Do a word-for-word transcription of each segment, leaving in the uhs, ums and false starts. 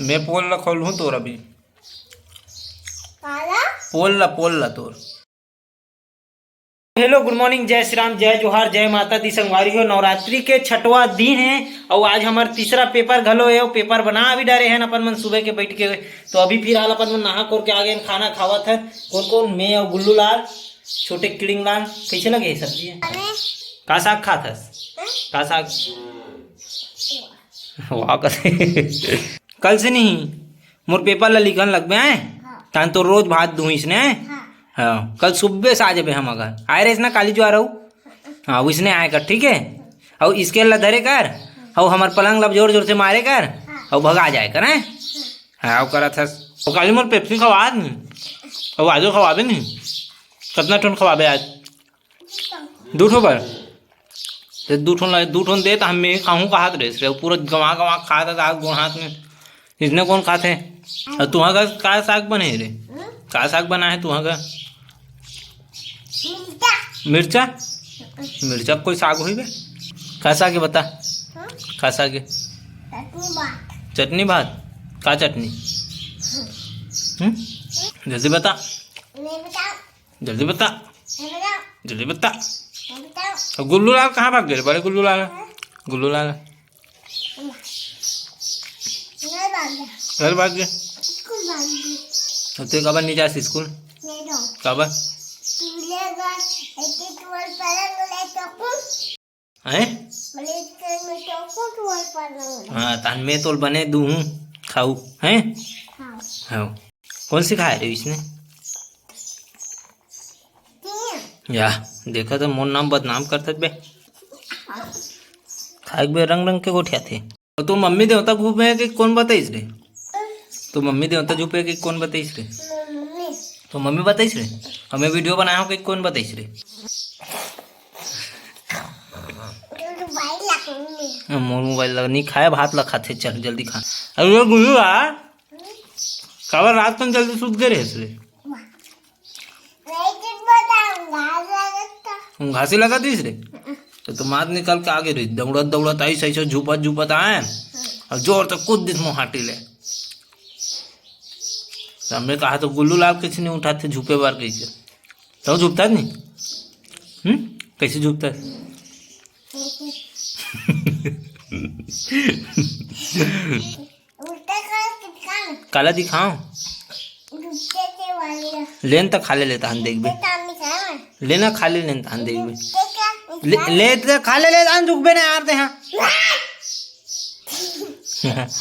मैं पोल ला खोलहूँ तोर अभी। काला? पोल ला, पोल ला तोर। Hello, good morning, जय श्री राम, जय जोहार, जय माता दी। संगवारी हो, नवरात्रि के छठवां दिन है और आज हमार तीसरा पेपर घलो है। पेपर बना भी डारे हैं अपन मन सुबह के बैठ के। तो अभी फिलहाल अपन मन नहा कोर के आ गए हैं, खाना खावत है। कौन कौन? मैं और गुल्लू लाल, छोटे किड़िंग लाल। कैसे लगे है सब्जी? का साग खात हस? का साग? वाह, कसे? कल से नहीं, मोर पेपर ला लिखन लगबे, हैं? हाँ। तान तो रोज भात दूँ इसने। हाँ। हाँ, कल सुबह से आ जाबे हम अगर। आए रहिस ना काली जुआर हऊ? हाँ, उसने आए कर, ठीक है? अउ स्केल ला धरे कर, अउ हमर पलंग ला जोर जोर से मारे कर, अउ भगा जाए कर, हैं? हाँ, अउ करत हस। अउ काली मोर पेप्सी खवा नहीं, अउ आजो खवाबे नहीं। कितना ठोन खवाबे आज? दू ठो बर। ते दू ठोन ला, दू ठोन दे, त हम मैं खाहूँ कहात रहिस रे, पूरा गंवा गंवा खात था, आज गोड़ हाथ में। इसने कौन खाथे? अउ तुहाँ का का साग बने हे रे? हम्म? का साग बना है तुहाँ का? मिर्चा। मिर्चा? मिर्चा कोई साग होई बे? का साग है बता? हम्म? का साग है? चटनी भात। चटनी भात? का चटनी? हम्म? जल्दी बता। नहीं बता। जल्दी बता। नहीं बता। जल्दी बता। नहीं बता। अब गुल्लू लाल कहाँ भाग गए रे? बड़े गुल्लू लाल। हाँ? गुल्लू लाल। घर भाग गया। घर भाग गया। स्कूल भाग गया। अब तू काबर नहीं जास स्कूल? नहीं जाऊँ। काबर? तू ले जा, एक एक बार पलंग ले सकूँ। हैं? बोले, "इसके में सकूँ तू और पलंग ले।" हाँ, तान मैं तोल बने दू हूँ, खाऊ, हैं? हाँ। हाँ। कौन सिखाए रे इसने? ठीक है। या, देखा तो मोर नाम बदनाम करत बे। खाए के बे रंग रंग के गोठियाथे। तो तोर मम्मी देवता घूमे हे कि कोन बताइस रे? तोर मम्मी देवता झूपे हे कि कोन बताइस रे? मम्मी। तोर मम्मी बताइस रे? अउ मैं वीडियो बनाए हूँ कि कोन बताइस रे? मोबाइल ला मम्मी। हाँ, मोर मोबाइल ला नहीं खाए, भात ला खाथे, चल जल्दी खा। अरे गुल्लू आ, काबर रात कन जल्दी सुत गए रहे रे? घासी लगा दिस रे। तो, तो मात निकाल के आगे रही, दौड़त दौड़त आइस, ऐसे झूपत झूपत आए अउ जोर से कूद दिस मोहाटी ले। तो हमने कहा तो गुल्लू लाल कैसे नहीं उठाथे झूपे बार कैसे? तो झूपता नहीं? हम्म, कैसे झूपता है? उल्टा कर के दिखा ना। काला दिखाओ? उल्टे के वाली है। लेन त खा ले लेता हन देखबे। उल्टे काम नहीं खाया मैं। लेना खा ले लेन त हन देखबे। उल्टे का ले, निशान। ले त खा ले लेता हन झुकबे ना यार ते हाँ।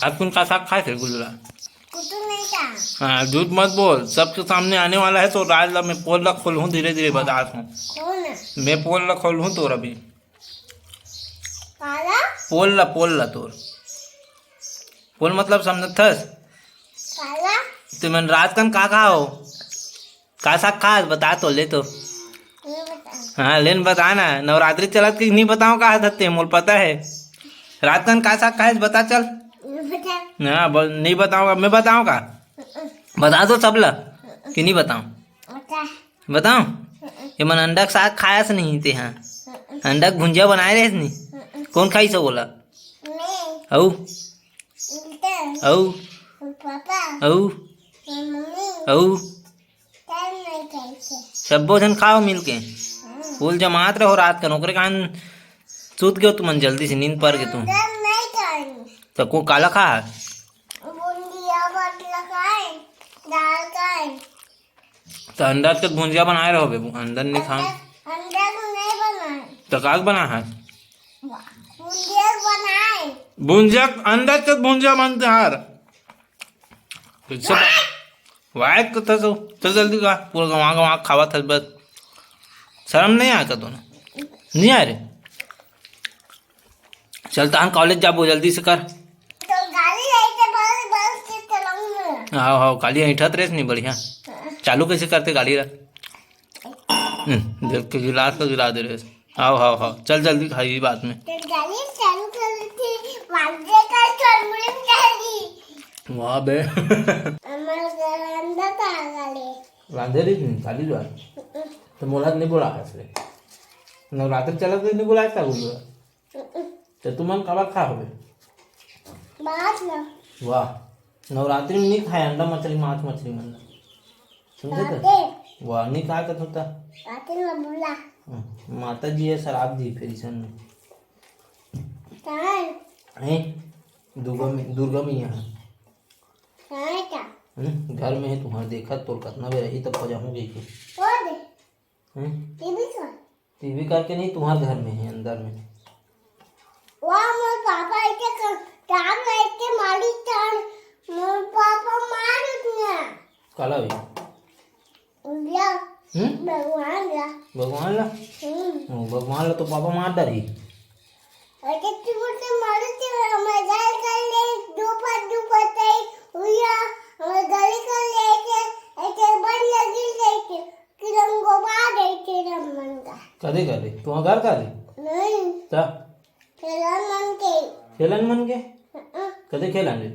अब तुम का साग खाए थे गुल्लू लाल? कुछ नहीं था। हाँ, झूठ मत बोल, सबके सामने आने वाला है तो राज ला मैं पोल ला खोलूँ धीरे धीरे बता हूँ। कौन है? मैं पोल ला खोलूँ तो अभी। काला? पोल ला, पोल ला तोर। पोल मतलब समझथस? काला? तुमन रात कन का खाओ? का साग खास? बता तो, ले तो। ये बता। हाँ, लेन बता ना। नवरात्रि चलत कि नहीं बताओ का धत्ते, मोल पता है। रात कन का साग खास, बता चल। ये बता। हाँ, बोल, नहीं बताऊँगा, मैं बताऊँ का? बता दो सब ला, कि नहीं बताऊँ? बता। बताओ? ये मन अंडा के साग खायस नहीं ते हाँ। अंडा के भुंजा बनाए रहे नहीं। कौन खाई सब बोला? मैं। अऊ? उल्टा। अऊ? पापा। अऊ? मम्मी। अऊ? तब नहीं खाई थे। सब्बो झन खाओ मिल के। फूल जमात रहो रात कन, ओकरे कारण सूत गयो तुमन जल्दी से, नींद पर के तुम। तब नहीं खाई। तो को काला खा? बूंदिया भात लगाए, दाल खाए। त अंडा के भुंजिया बनाए रहो बेबू, अंडा नहीं खाओ। अंडा, अंडा को नहीं बनाए। त का के बना है? भुंजिया बनाए। भुंजिया, अंडा के भुंजिया बनते हार। कैसे बा-, वाह, कथा सो। चल जल्दी खा, पूरा गंवा गंवा खावा था बस। शर्म नहीं आया का तोला? नहीं आए रे? चल तहन कॉलेज जाबो, जल्दी से कर। तो गाड़ी आई तो बस, बस के चलाऊं मैं। हाव, हाव, काली ऐंठत रेस नहीं बढ़िया। चालू कैसे करते गाड़ी ला? हम्म, देख के गिलास तो गिरा दे रेस। हाव, हाव, हाव, चल जल्दी खाई बाद में। तो गाड़ी चालू कर थे, वाजे का चलमुड़ी गाड़ी। वाह बे। हमारे घर अंदर का गाड़ी। रांधे रही नहीं, काली जो है। तो मोला नहीं बोला है इसलिए। नवरात्र चलत नहीं बोला है, क्या बोल रहा है? तो तुमन काबर खा होबे? भात ला। वाह, नवरात्रि में नहीं खाए अंडा मछली, मांस मछली मन ला। समझे तो? वाह, नहीं खाए तो होता। माता जी ये शराब दी फिर इसन में। हैं? दुर्गा में, दुर्गा मैया है। घर में है तुम्हारे, देखा तोर कतना बेर रही तब पजाहूँ गई के। हैं? टीवी करके नहीं, तुम्हारे घर में है, अंदर में। वाह, मोर पापा ऐसे कर, काम करके मारी तान, मोर पापा मार उतना। काला भी? भगवान ला। भगवान ला? हम्म। ओ, भगवान ला तो पापा मार डरही। अरे, तू मुझे मालूम थी, मैं गाल कर ले, दो पर दो पर तई, हुआ, मैं गाली कर ले के, ऐसे बड़ लगी ले के, किरण को मार दे, किरण मन का। कदे कदे? तुम्हारा घर का दे? नहीं। क्या? खेलन मन के। खेलन मन के? हाँ। कदे खेलन रे?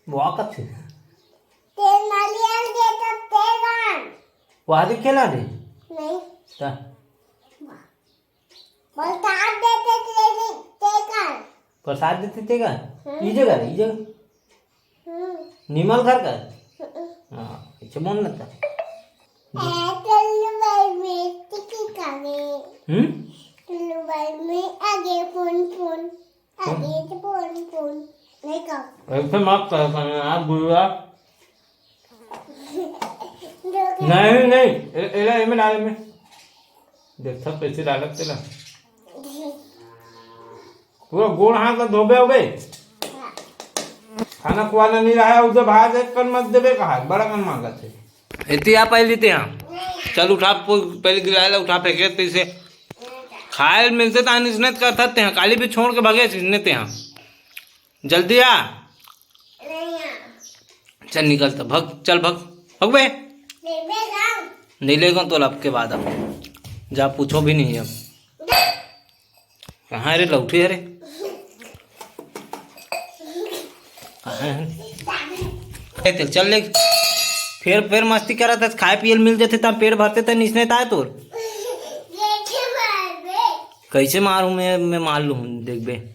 वाह, कब से? तेल नालियल दे तब तेल गान। वहाँ दे खेलन रे? नहीं। क्या? प्रसाद देते थे, थे कर। प्रसाद देते थे का? हम्म। ई जगह रे, ई जगह? हम्म। निमल घर का? हम्म। हाँ, इच्छा बोल ना था। ए, चल भाई में टिकी खावे। हम्म? चल भाई में आगे फोन फोन। आगे तो फोन फोन। नहीं खाओ। ऐसे माफ कर, कर, आप गुरुआ। नहीं, नहीं, ए-, एला एमे डाल में। देख, सब पैसे डालत तेला। पूरा गोड़ हाथ ला धोबे होबे। खाना खुआना नहीं रहा, उधर भात एक कन मत देबे कहा, बड़ा कन मांगत है। एती आ पहले ते यहाँ। चल उठा, पु-, पहले गिराए ला उठा फेंके ते इसे। खाए मिलते तो इसने करता ते यहाँ, काली भी छोड़ के भगे इसने ते यहाँ। जल्दी आ। चल निकल तो भग, चल भग, भग बे। नहीं लेगा तो अब के बाद अब जा पूछो भी नहीं अब। कहाँ है रे लौठी है रे? कहाँ है? ए, तेल चल ले। फिर, फिर मस्ती करत हस, खाए पिए ल मिल जथे, तब पेट भरते त निसने ताय तोर। कैसे मारूं मैं, मैं मार लूं, देखबे।